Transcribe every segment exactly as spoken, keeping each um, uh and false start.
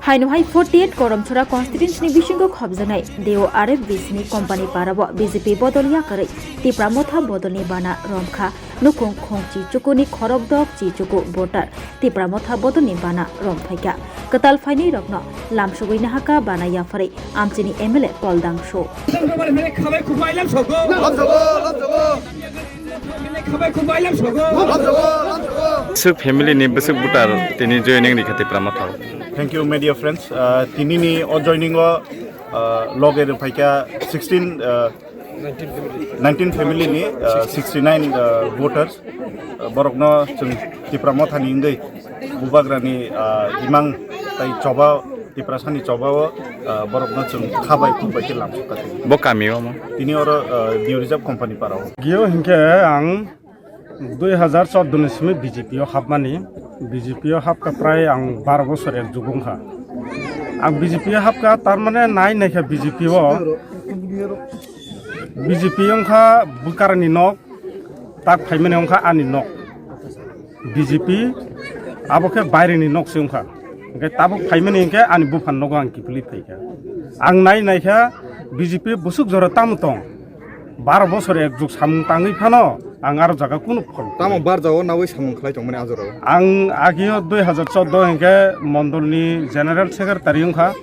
Haino hai forty eight Koromchora constituency ni bisingo khobjaknai Deo R F B C ni company parao B J P bodol yakarwi Tipra Motha bodolni bana romkha. Nukhung khungchi chukuni khorokdok chi chuku voter Tipra Motha bodolni bana romphaikha. Kwtal phainwi rokno lamsugwi nahaka bana yapharwi amchini M L A Pol Dangso. Bwswk family ni bwswk butar tini joining rikha Tipra Motha. Thank you, media friends. Uh, tini ni o joining o, uh, loge rwphaikha sixteen, uh, nineteen family ni, uh, sixty nine, uh, voters. Uh, borokno chwng Tipra Motha ni wngwi bubagrani, uh, imang tai choba, Tiprasani choba o, uh, borokno chwng khabai khukbai khe lamsukha. Bo kami o mo? Tini oro, uh, Deo Reserve company para o. Gio hinkhe ang dui hazar chordo ni simi B J P o hapmani, B J P o hapkha prai ang baro bosor ek jug wngkha. Ang B J P o hapkha, tar mane nai naikha B J P o, B J P wngkha bwkarni nok, tak phaimani wngkha ani nok. B J P abo khe baireni nok se wngkha. Hingkhe tabuk phaimani hingkhe ani buphang nogo ang kiphilwi phaikha. Ang nai naikha B J P bwswk jora tamo tong. Baro bosor ek jug samung tangwi phano ang aro jaga kunu phol. Tamo bar jago nawi samung khlai tongmani ajoro? Ang agio dui hazar chordo hingkhe mondolni general secretary wngkha.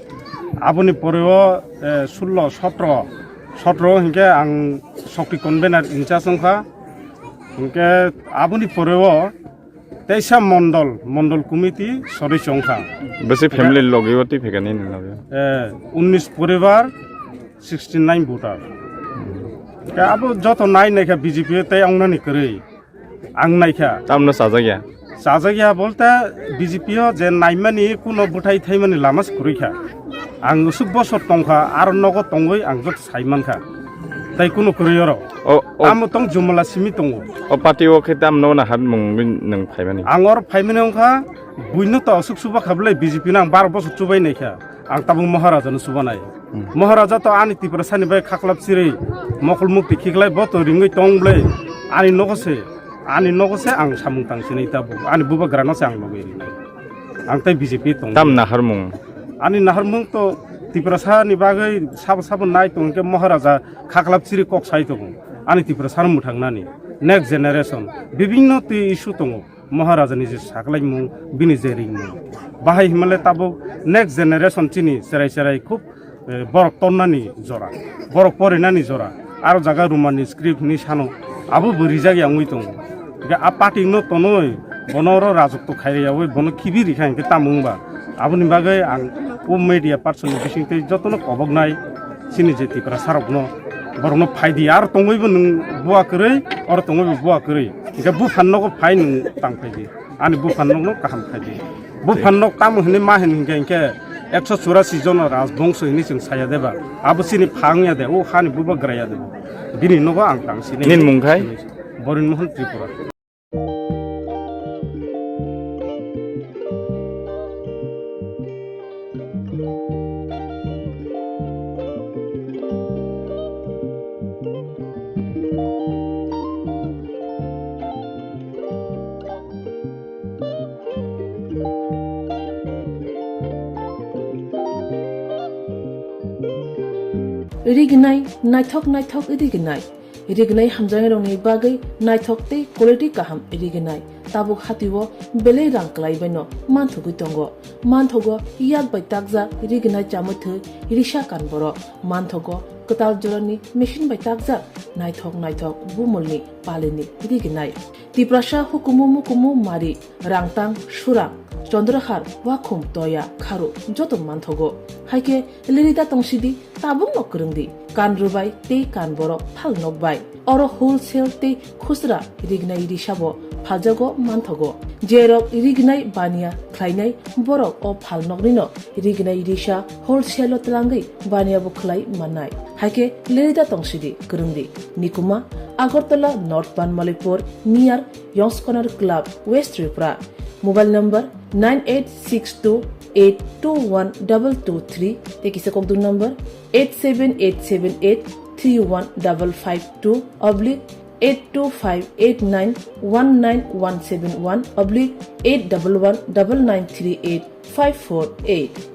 Aboni pore o, eh, sullo, sotro, sotro hingkhe ang Shakti convener in charge wngkha. Hingkhe aboni pore o teisa mondol, mondol committee sodosyo wngkha. Bwswk family logi o twi phaikha nini logi o? Eh, unnish poribar, sixty nine voter. Khe abo joto nai naikha B J P o tei ongnani kwrwi. Ang naikha. Tamno chajakya? Chajakya bolte B J P o je naimani kuno bwthai thaimani lama se kwrwi kha. Ang usuk bosor tongkha, aro nogo tongwi ang joto sai mankha. Tai kuno kwrwi oro. O, o. Tamo tong jumala simi tongo. O party o khe tamno naharmung nwng phaimani? Ang oro phaimani wngkha, buino to aswk chuba kha bwlai B J P no ang baro bosor chubai naikha. Ang tabuk Maharaja no chubanai. Hmm. Maharaja to ani Tiprasa ni bai khaklap chiri mokol mukti khiklai bo to ringwi tong bwlai. Ani nogo se, ani nogo se ang samung tang sinai tabuk. Ani bubagra no se ang logwi rinai. Ang tai B J P tong. Tam naharmung? Ani naharmung to Tiprasa ni bagwi sabo sabo nai tong khe Maharaja khaklap chiri kok sai tongo. Ani Tiprasa no mwthang nani next generation bibinno twi issue tongo. Maharaja ni je saklaimung, bini je ringmung. Bahai himale tabuk next generation chini cherai cherai khub, eh, borok tonnani jora, borok porinani jora. Aro jaga Roman script hinwi sano, abo bo rijak ya wngwi tongo. Hingke a party no tonoi, bono oro rajotwo khairaiyawi, bono khibi rikha hingke tamo wngba. Aboni bagwi ang o media person ni bisingtwi jotono koboknai, chini je Tiprasa rokno, borokno phaidi, aro tongwibo nwng bua kwrwi, oro tongwibo bua kwrwi. Hingke buphang nogo phai nwng tang phaidi. Ani buphang nokno kaham khaidi. Buphang nok tamo hinwi ma hin hingke hingke ekso churasi jono rajbongso hinwi chwng saya deba. Abo chini pha wngya de, o hani bubagra ya de. Bini nogo ang tang sini. Nini mung khai? Borin Mohan Tripura. Rignai, naithok naithok rignai. Rignai hamjaknairokni bagwi naithok tei quality kaham rignai. Tabuk hatio belai rang kwlaibaino manthogwi tongo. Manthogo yak bai takjak rignai chamwi thwi risa kan borok. Manthogo kwtal jorani machine bai takjak naithok naithok bumulni palini rignai. Tiprasa hukumu mukumu mari, rangtang, surang, chondrahar, wakhum, toya, kharu joto manthogo. Haikhe lirida tongsidi, tabukno kwrwngdi. Kan rwbai tei kan borok phal nokbai. Oro wholesale tei khusra rignai risabo phaljago manthogo. Jerok rignai baniya khlainai borok o phal noknino rignai risa wholesale o twlangwi baniya bo khlai mannai. Haikhe lirida tongsidi, kwrwngdi. Nikuma, Agartala North Banmalipur, near Yongs Corner Club, West Tripura. Mobile number nine eight six two eight two one double two three, tei kisa kokduk number eight seven eight seven eight three one double five two oblique eight two five eight nine one nine one seven one oblique eight double one double nine three eight five four eight.